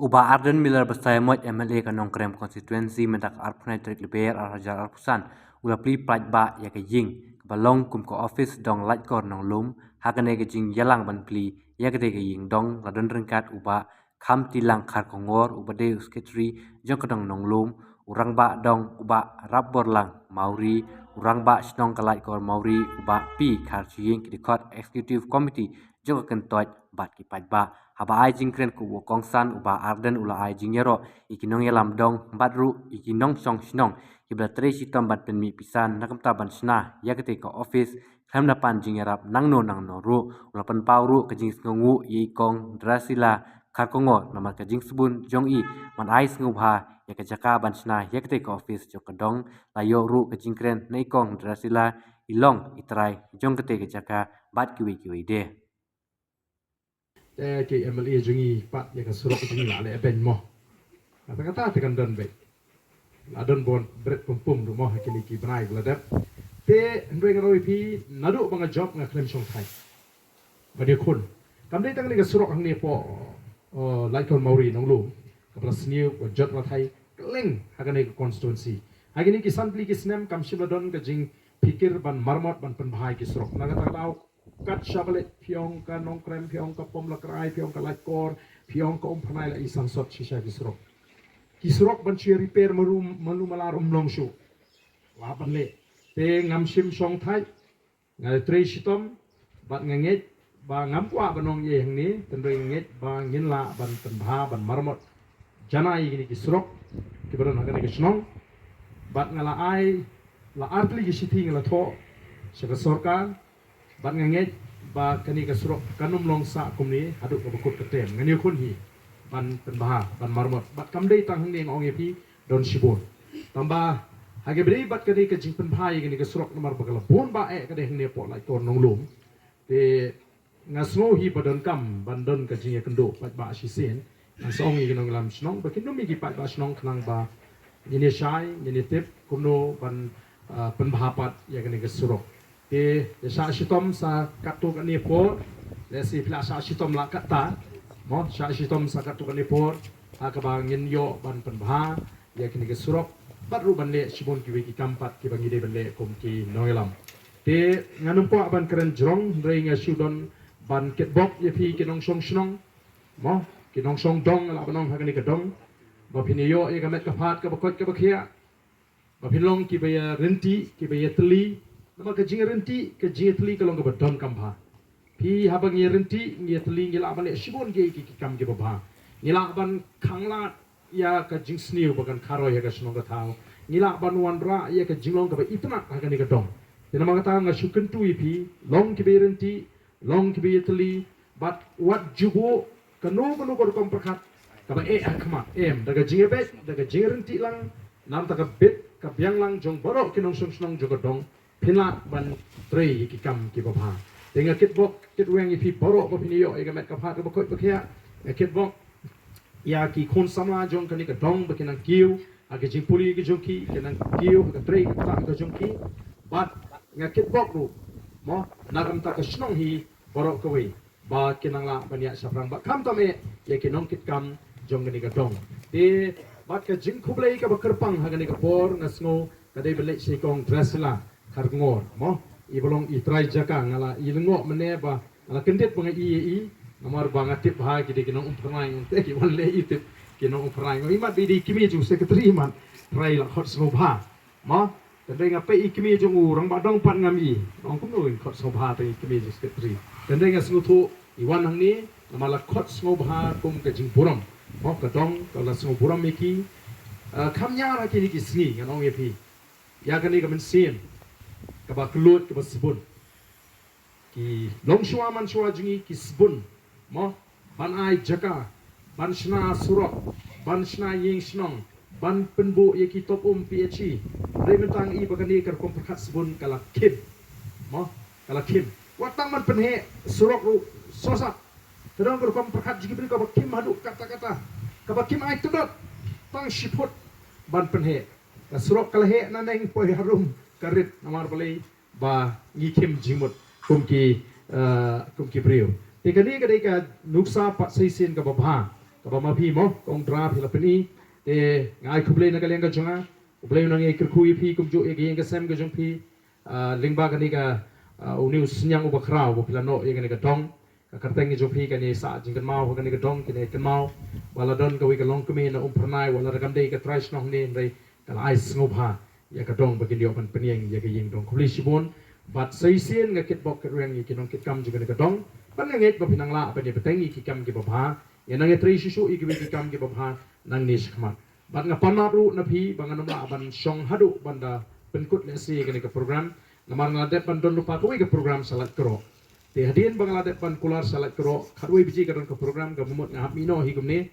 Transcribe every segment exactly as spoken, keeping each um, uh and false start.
U Bah Ardent Miller Basaiawmoit, M L A ka Nongkrem Constituency, mynta ka arphew tarik Lber arhajar arphew san, u la plie paidbah ïa ka ïing kaba long kum ka office dong Laitkor Nonglum. Ha kane ka jingïalang ban plie ïa kata ka ïing dong la don ryngkat u Bah Khamtilang Kharkongor, uba dei u Secretary jong ka dong Nonglum, u Rangbah Dong u Bah Rapborlang Mawrie, u Rangbah Shnong ka Laitkor Mawrie u Bah P Kharshyieng, ki dkhot Executive Committee jong ka kyntoit bad ki paidbah. Haba ai jingkren kum u kongsan, u Bah Ardent u la ai jingïaroh ïa ki nongïalam dong bad ruh ïa ki nongshong shnong kiba la trei shitom ban pynmih pisa na ka bynta ban shna ïa kata ka office, khlem da pan jingïarap nangno nangno ruh. U la pynpaw ruh ka jingsngewnguh ïa i Kong Drasila Kharkongor namar ka jingsbun jong i ban ai sngewbha ïa ka jaka ban shna ïa kata ka office jong ka dong. La ïoh ruh ka jingkren na i Kong Drasila, i long i trai jong kata ka jaka bad kiwei kiwei de. Te ki M L A jong ngi pat ïa ka surok jong ngi la leh beiñ mo. Kata kata te kan don beit. La don bun bret pum pum ruh mo ha kine ki bnai ba la dep. Te hynrei nga ong ïa phi, naduh ba nga jop nga khlem shong thait. Ba dei khun. Kam dei tang kane ka surok hangne hapoh, uh, Laitkor Mawrie Nonglum, kaba la sniew, ba jot la thait kylleng ha kane ka constituency. Ha kine ki san tylli ki snem kam shym la don ka jingpyrkhat ban maramot ban pynbha ïa ki surok. Na kata ka daw, kat shaba leit phi ong ka Nongkrem, phi ong ka Pomlakrai, phi ong ka Laitkor, phi ong ka Umphyrnai, la i sangsot shisha ki surok. Ki surok ban shu repair malu, malu malar um long shuh. Lah ban leh. Te ngam shym shong thait, nga trei shitom, bad nga ngeit ba ngam kwah ban ong ei ei hangne, hynrei nga ngeit ba ngin lah ban pynbha ban maramot janai ïa kine ki surok kiba don ha kane ka shnong. Bad nga la ai, la ar tylli ki shithi nga la thoh sha ka sorkar. Bad nga ngeit ba kane ka surok kan ym long sah kumne haduh kaba kut ka term. Ngan ïakhun hi ban pynbha, ban maramot. Bad kam dei tang hangne, nga ong ïa phi, don shibun. Tangba ha kaba ïadei bad kane ka jingpynbha ïa kane ka surok namar ba ka la bun ba eh ka dei hangne hapoh Laitkor Nonglum. Te nga sngew hi ba donkam ban don ka jingïakynduh paidbah shisien. Ngan sa ong ïa ki nongïalam shnong ba kin ym ïa ki paidbah shnong khnang ba ngin ïa shai, ngin ïa tip kumno ban, ah, pynbha pat ïa kane ka surok. Te ïa shah shitom sa katto katne por, lehse phi la shah shitom la katta, mo, shah shitom sa katto katne por ha kaba ngin ïoh ban pynbha ïa kine ki surok bad ruh ban leh shibun kiwei ki kam pat kiba ngi dei ban leh kum ki nongïalam. Te ngan ym kwah ban kren jrong, hynrei nga shu don ban kitbok ïa phi ki nongshong shnong, mo, ki nongshong dong, lah ban ong ha kane ka dong, ba phin ïoh ïa ka met ka phad kaba koit kaba khiah, ba phin long kiba ïa ryntih, kiba ïa tylli. Namar ka jingryntih, ka jingïatylli ka long kaba donkam bha. Phi, haba ngi ryntih, ngi ïatylli, ngi lah ban leh shibun ki, ki, ki kam kiba bha. Ngi lah ban khanglad ïa ka jingsniew ba kan kharoi ha ka shnong ka thaw. Ngi lah ban wanrah ïa ka jinglong kaba itynnad ha kane ka dong. Te namar kata nga shu kyntu ïa phi, long kiba ïa ryntih, long kiba ïa tylli, bad wat ju buh kano kano ka rukom pyrkhat kaba eh ha khmat. Em, da ka jingïabeit, da ka jingryntih lang, namar ka bit ka biang lang jong baroh ki nongshong shnong jong ka dong, phin lah ban trei ïa ki kam kiba bha. Te nga kitbok kitweng ïa phi baroh ba phin ïoh ïa ka met ka phad kaba koit ba khiah. Nga kitbok ïa ki khun samla jong kane ka dong ba kin nang kiew ha ka jingpule ka jong ki, kin nang kiew ha ka trei ka ktah ka jong ki. Bad nga kitbok ruh, mo, na ka bynta ka shnong hi baroh kawei, ba kin nang lah ban ïaid shaphrang bad khamtam eh ïa ki nongkitkam jong kane ka dong. Te bad ka jingkhublei kaba kyrpang ha kane ka por, nga sngew ka dei ban leit sha i Kong Drasila Kharkongor, mo, i ba long i trai jaka. Nga la i lyngngoh mynne ba nga la kyndit ba nga i ïa i, namar ba nga tip ba ha ki dei ki nong Umphyrnai, te ki wan leh i tip ki nong Umphyrnai. Nga i mat ba i dei i kmie jong u secretary, i mat trai la khot sngewbha. Mo, tang dei nga peit i kmie jong u rangbah dong pat ngam i. Nga ong kumno in khot sngewbha tang i kmie jong u secretary. Tang dei nga sngewthuh i wan hangne namar la khot sngewbha kum ka jingburom. Mo, ka dong ka la sngewburom ïa ki. Ah, kham ñiar ha kine ki sngi ngan ong ïa phi, ïa kane ka mynsiem kaba kylluid kaba sbun. Ki longshuwa manshuwa jong ngi ki sbun, mo, ban ai jaka, ban shna surok, ban shna ïing shnong, ban pynbuh ïa ki top um P H E. Hynrei mynta ngi i ba kane ka rukom pyrkhat sbun ka la khim, mo, ka la khim. Wat tang ban pynheh surok ruh sosat. Ka don ka rukom pyrkhat jong ki briew kaba khim haduh katta katta, kaba khim ai tdot tang shi phut ban pynheh. Ka surok ka la heh nangne poi harum ka rit, namar balei? Ba ngi khim jingmut kum ki, eh, kum ki briew. Te kane ka dei ka nuksa pat sa shisien kaba bha, ka Ba ma phi mo, kong dra phi la pyni. Te nga ai khublei na ka liang ka jong nga. U Blei u nang ïa kyrkhu ïa phi kumjuh ïa ka ïing ka sem ka jong phi. Ah, lyngba kane ka, ah, une u synñiang uba khraw ba phi la noh ïa kane ka dong. Ka kyrteng ka jong phi kane sah jingkynmaw ha kane ka dong, kine kynmaw. Ba la don kawei ka longkmie na Umphyrnai, wat la da kam dei ka trai shnong ne, hynrei ka la ai sngewbha ïa ka dong ba kin ïoh ban pynïeng ïa ka ïing dong. Khublei shibun. Bad sa shisien nga kitbok kitrwiang ïa ki nongkitkam jong kane ka dong. Bad nga ngeit ba phin nang lah ban ïa bteng ïa ki kam kiba bha. Ïa nang ïa trei shuh shuh ïa kiwei ki kam kiba bha nangne shakhmat. Bad nga pan map ruh na phi ba ngan ym lah ban shong haduh ban da pynkut lehse ïa kane ka program. Namar nga la dep ban don lypa kawei ka program sha Laitkroh. Te hadien ba nga la dep ban kular sha Laitkroh, khatwei baje ka don ka program, kaba mut nga hap mih noh hi kumne.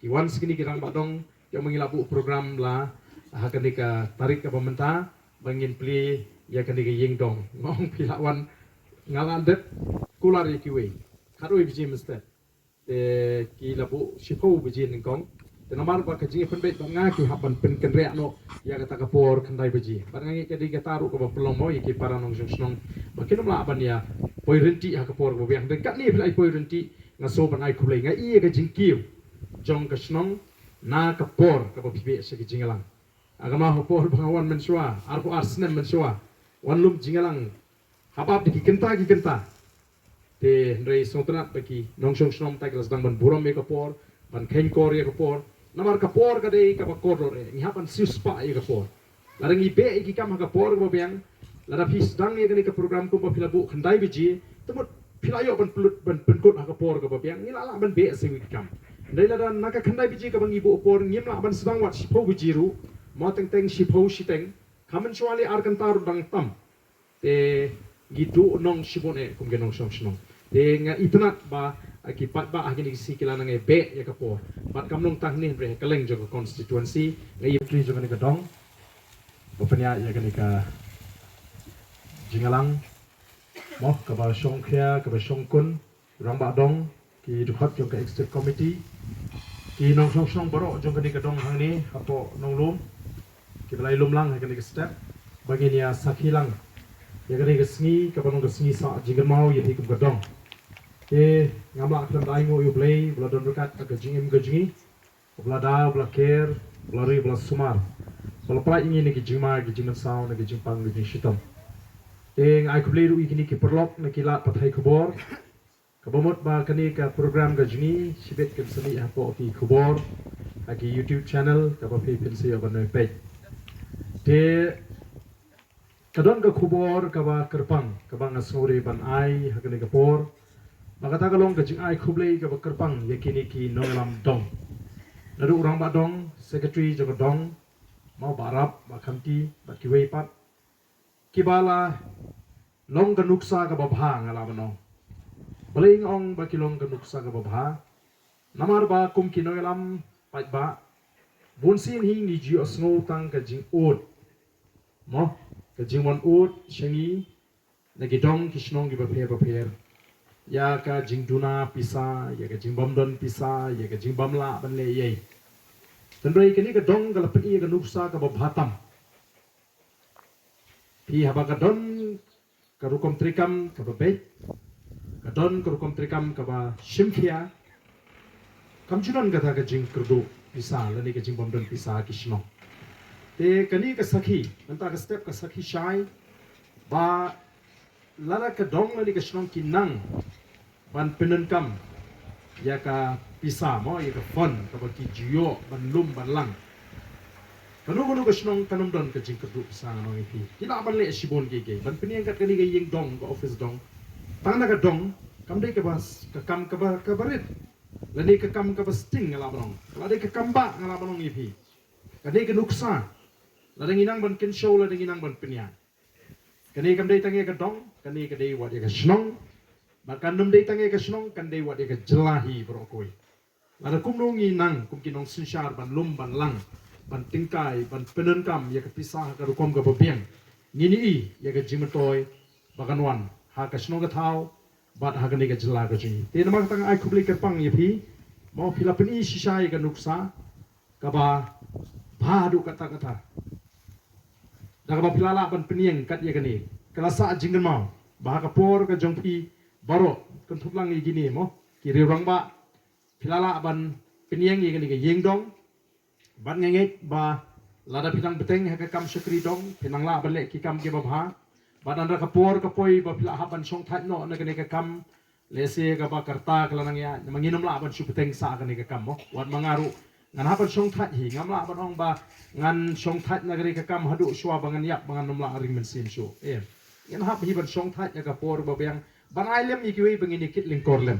Ki wan sa kine ki rangbah dong, ïa ma ngi la buh program la ha kane ka tarik kaba mynta ba ngin plie ïa kane ka ïing dong. Nga ong phi lah wan, nga la dep kular ïa kiwei. Khatwei baje mynstep. Te ki la buh shiphew baje nyngkong. Te namar ba ka jingïapynbeit bad nga ki hap ban pynkynriah noh ïa kata ka por khyndai baje. Bad nga ngeit ka dei kata ruh kaba pynlong mo ïa ki para nongshong shnong ba kin ym lah ban ïa poi ryntih ha ka por kaba biang. Te katne phi la ïa poi ryntih nga sngewbha ban ai khublei. Nga ïa ka jingkiew jong ka shnong na ka por kaba phi beh sha ka jingïalang. Ka mut ha ka por ba nga wan mynshuwa, arphew ar snem mynshuwa, wan lum jingïalang hap ap da ki kynta ki kynta. Te hynrei sngewtynnat ba ki nongshong shnong mynta ki la sdang ban burom ïa ka por, ban kheiñkor ïa ka por. Namar ka por ka dei kaba kordor eh, ngi hap ban siewspah ïa ka por. Lada ngi beh ïa ki kam ha ka por kaba biang, lada phi sdang ïa kane ka program kumba phi la buh khyndai baje, te mut phi la ïoh ban pynlut ban pynkut ha ka por kaba biang, ngi la lah ban beh sa ïa ki kam. Hynrei lada na ka khyndai baje kaba ngi buh por ngim lah ban sdang wat shiphew baje ruh, mo teng teng shiphew shiteng, ka mynshuwa leh ar kynta ruh dang tam. Te ngi duh nong shibun eh kum ki nongshong shnong. Te nga itynnat ba, ah, ki paidbah ha kine ki sngi ki la nang ïa beh ïa ka por. Bad kam long tang hangne hynrei ha kylleng jong ka constituency, nga ïa Secretary jong kane ka dong ba pynïaid ïa kane ka jingïalang, mo, kaba shongkhia, kaba shongkun, rangbah dong, ki dkhot jong ka executive committee, ki nongshong shnong baroh jong kane ka dong hangne hapoh Nonglum, kiba la ïalum lang ha kane ka step ba ngin ïa sakhi lang ïa kane ka sngi kaba long ka sngi sah jingkynmaw ïa phi kum ka dong. Te ngam lah khlem da ainguh ïa U Blei ba la don ryngkat ha ka jingim ka jong ngi, ba la da, ba la ker, ba la ri, ba la sumar, ba la pynlait ïa ngi na ki jingma, ki jingmynsaw, na ki jingpang, ki jingshitom. Te nga ai khublei ruh ïa kine ki paralok na ki lad pathai khubor. Kaba mut ba kane ka program ka jong ngi shibit kan sa mih hapoh ki khubor ha ki YouTube channel kaba phi phin sa ïoh ban peit. Te ka don ka khubor kaba kyrpang kaba nga sngewdei ban ai ha kane ka por. Ba kata ka long ka jingai khublei kaba kyrpang ïa kine ki nongïalam dong. Naduh u rangbah dong, secretary jong ka dong, mo, Bah Rap, Bah Khamti bad kiwei pat, kiba la long ka nuksa kaba bha, nga lah ban ong. Balei nga ong ba ki long ka nuksa kaba bha? Namar ba kum ki nongïalam paidbah, bun sien hi ngi ju ïohsngew tang ka jingud, mo, ka jingwan ud sha ngi na ki dong ki shnong kiba pher ba pher ïa ka jingduna pisa, ïa ka jingbym don pisa, ïa ka jingbym lah ban leh ei ei. Hynrei kane ka dong ka la pyni ïa ka nuksa kaba bha tam. Phi, haba ka don ka rukom treikam kaba beit, ka don ka rukom treikam kaba shimkhia, kam ju don kata ka jingkyrduh pisa lane ka jingbym don pisa ha ki shnong. Te kane ka sakhi, mynta ka step ka sakhi shai ba lada ka dong lane ka shnong ki nang ban pyndonkam ïa ka pisa, mo, ïa ka fund kaba ki ju ïoh ban lum ban lang, kano kano ka shnong kan ym don ka jingkyrduh pisa, nga ong ïa phi. Ki lah ban leh shibun kiei kiei ban pynïeng kat kane ka ïing dong, ka office dong. Tang na ka dong kam dei kaba s-, ka kam kaba, kaba rit lane ka kam kaba sting, nga lah ban ong. Ka la dei ka kam bah, nga lah ban ong ïa phi. Ka dei ka nuksa. Lada ngi nang ban kynshew, lada ngi nang ban pynïaid. Kane kam dei tang ïa ka dong, kane ka dei wat ïa ka shnong. Bad kan ym dei tang ïa ka shnong, kan dei wat ïa ka jylla hi baroh kawei. Lada kumno ngi nang kum ki nongsynshar ban lum ban lang, ban tyngkai, ban pyndonkam ïa ka pisa ha ka rukom kaba biang, ngin ïohi ïa ka jingmyntoi ba kan wan ha ka shnong ka thaw bad ha kane ka jylla ka jong ngi. Te namar kata nga ai khublei kyrpang ïa phi, mo, phi la pyni shisha ïa ka nuksa kaba bha haduh katta katta, da kaba phi la lah ban pynïeng kat ïa kane. Ka la sah jingkynmaw ba ha ka por ka jong phi baroh, kynthup lang ïa kine, mo, ki riew rangbah, phi la lah ban pynïeng ïa kane ka ïing dong. Bad nga ngeit ba lada phi nang bteng ha ka kam shakri dong, phi nang lah ban leh ki kam kiba bha. Bad nang da ka por ka poi ba phi lah hap ban shongthait noh na kane ka kam, lehse kaba ka rta ka la nang ïaid, ma ngin ym lah ban shu bteng sha kane ka kam mo. Wat ma nga ruh ngan hap ban shongthait hi, ngam lah ban ong ba ngan shongthait na kane ka kam haduh shuwa ba ngan ïap, ba ngan ym lah ring mynsiem shuh. Em, ngan hap hi ban shongthait ïa ka por ba biang ban ai lem ïa kiwei ba ngin ïa kit lyngkor lem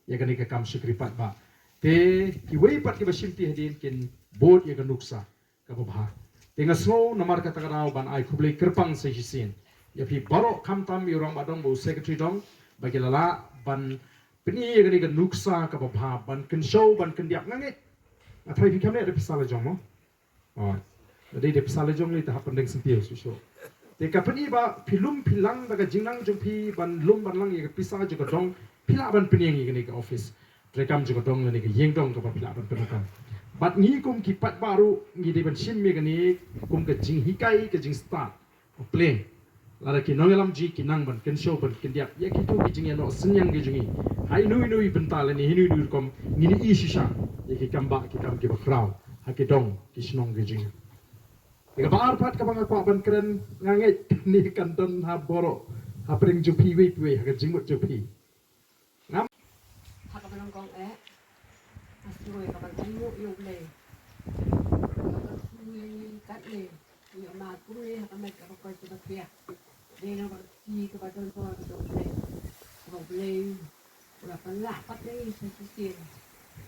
ïa kane ka kam shakri pat ba. Te kiwei pat kiba shimti hadien kin bud ïa ka nuksa kaba bha. Te nga sngew namar kata ka daw ban ai khublei kyrpang sa shisien ïa phi baroh, khamtam ïa u rangbah dong bad u secretary dong ba ki la lah ban pyni ïa kane ka nuksa kaba bha ban kynshew ban kyndiap. Nga ngeit, nga tharai phi kam leh da pisa la jong mo. Oh, dei da pisa la jong lei te hap pyndeng syntiew shuh shuh. Te ka pyni ba phi lum phi lang da ka jingnang jong phi ban lum ban lang ïa ka pisa jong ka dong, phi lah ban pynïeng ïa kane ka office treikam jong ka dong lane ka ïing dong kaba phi lah ban pyndonkam. Bad ngi kum ki paidbah ruh ngi dei ban shim ïa kane kum ka jinghikai, ka jingstad. Plie, lada ki nongïalam jong ngi ki nang ban kynshew ban kyndiap ïa kito ki jingïanoh synñiang ki jong ngi ha ino ino i bynta lane ino ino i rukom, ngin ïohi shisha ïa ki kam bah ki kam kiba khraw ha ki dong ki shnong ki jong ngi. Ïa kaba ar pat kaba nga kwah ban kren, nga ngeit kane kan don ha baroh hapdeng jong phi iwei pa iwei ha ka jingmut jong phi. Ngam. Ha kaba nyngkong eh, nga sngew ïa kaban ainguh ïa U Blei. Nga sngew ïa ngi katne, ngi ïoh mad kumne ha ka met kaba koit kaba khiah. Dei na ka kti kaba don bor ka jong U Blei. Kaba U Blei u la pynlah pat ïa ngi sa shisien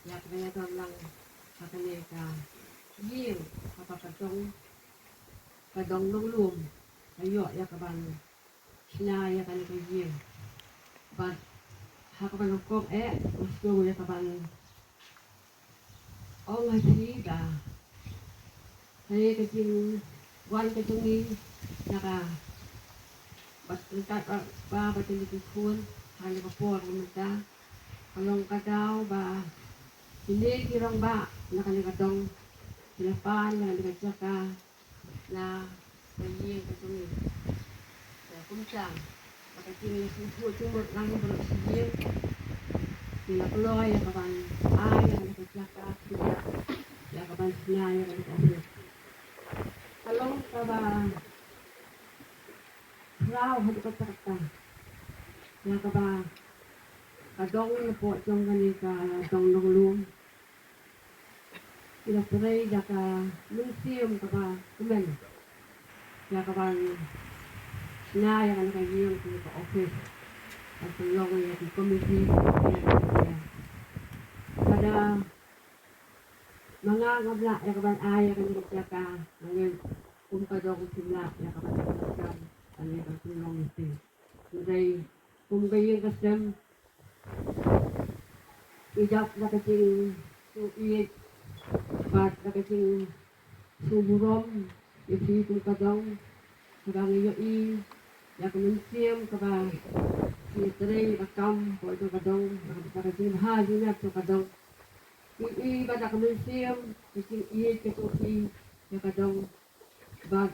ïa kaba ngi don lang ha kane ka ïing kaba ka dong, ka dong Nonglum ka ïoh ïa kaban shna ïa kane ka ïing. Bad ha kaba nyngkong eh, nga sngew ïa kaban ong ha phi ba kane ka jingwan ka jong ngi na ka bad ryngkat bad ba bad kine ki khun ha kane ka por mynta ka long ka daw ba kine ki rangbah na kane ka dong ki la pan ïa kane ka jaka na ka ïing ka jong ngi. Te kumta ba ka jingïasngewthuh jingmut lang baroh shi ïing, ngi la kloi ïa kaban ai ïa kane ka jaka, ïa kaban shna ïa kane ka office. Ka long kaba khraw haduh katta katta ïa kaba ka dong napoh jong kane ka dong Nonglum ki la trei da ka mynsiem kaba kmen ïa kaban shna ïa kane ka ïing, kane ka office, ban pynlong ïa ki komiti. Lada ma nga ngam lah ïa kaban ai ïa kane ka jaka, nga ngeit kum ka dong kim lah ïa kaban pynlong ïa ka. Hynrei kum ka ïing ka sem, ngi dap da ka jingsngewbha bad da ka jingsngewburom ïa phi kum ka dong, kaba ngi ïohi ïa ka mynsiem kaba ngi trei ïa ka kam hapoh jong ka dong, da ka jingbha jingïap jong ka dong. Ngi ïohi ba da ka mynsiem ka jingïeit ka jong phi ïa ka dong, bad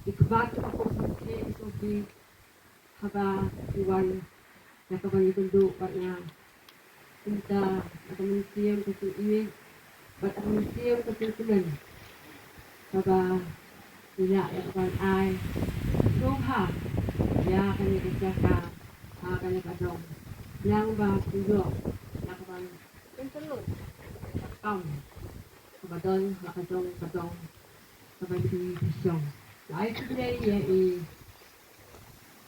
ki khmat ka jong phi, ka jong phi haba ki wan ïa kaban ïakynduh bad nga. Kumta da ka mynsiem ka jingïeit bad da ka mynsiem ka jingkmen, kaba ngi lah ïa kaban ai sngewbha ïa kane ka jaka ha kane ka dong, khnang ba kin ïoh ïa kaban pynlut ka kam kaba don ha ka dong ka dong kaba phi phi shong. Nga ai khublei ïa i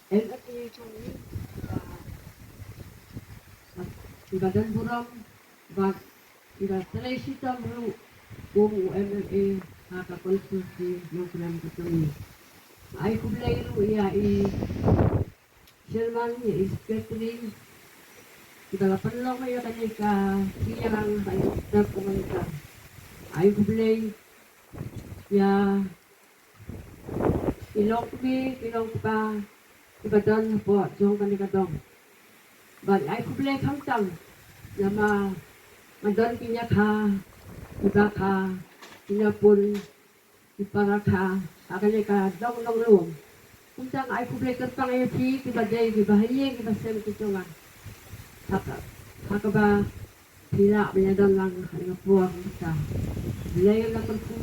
M L A jong ngi, iba don burom bad iba trei shitom ruh kum u M L A ha ka konstituensi Nongkrem ka jong ngi. Nga ai khublei ruh ïa i Chairman, ïa i Secretary, kiba la pynlong ïa kane ka ïing ha ka step ka mynta. Ai khublei ïa ki longkmie ki longkpa kiba don hapoh jong kane ka dong. Bad ai khublei khamtam namar ba don ki ñiakha, ki bakha, ki ñiapun, ki para kha ha kane ka dong Nonglum. Kumta nga ai khublei kyrpang ïa phi kiba dei kiba ha ïing kiba sem ki jong nga. Ha ka, ha kaba phi lah ban ïadon lang ha kane ka por mynta. Blei u la kyrkhu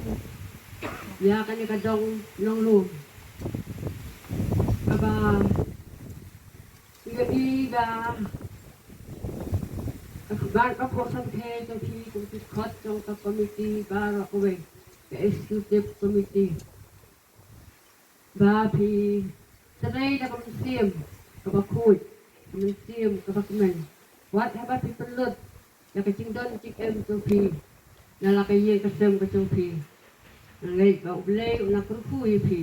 ïa kane ka dong Nonglum kaba ngi ïohi ba ka khmat ka phuh samrkhie jong phi kum ki khot jong ka komiti baroh kawei, ka executive committee. Ba phi trei da ka mynsiem kaba khuid, ka mynsiem kaba kmen. Wat haba phi pynlut ïa ka jingdon jingem jong phi na la ka ïing ka sem ka jong phi, nga ngeit ba U Blei u la kyrkhu ïa phi.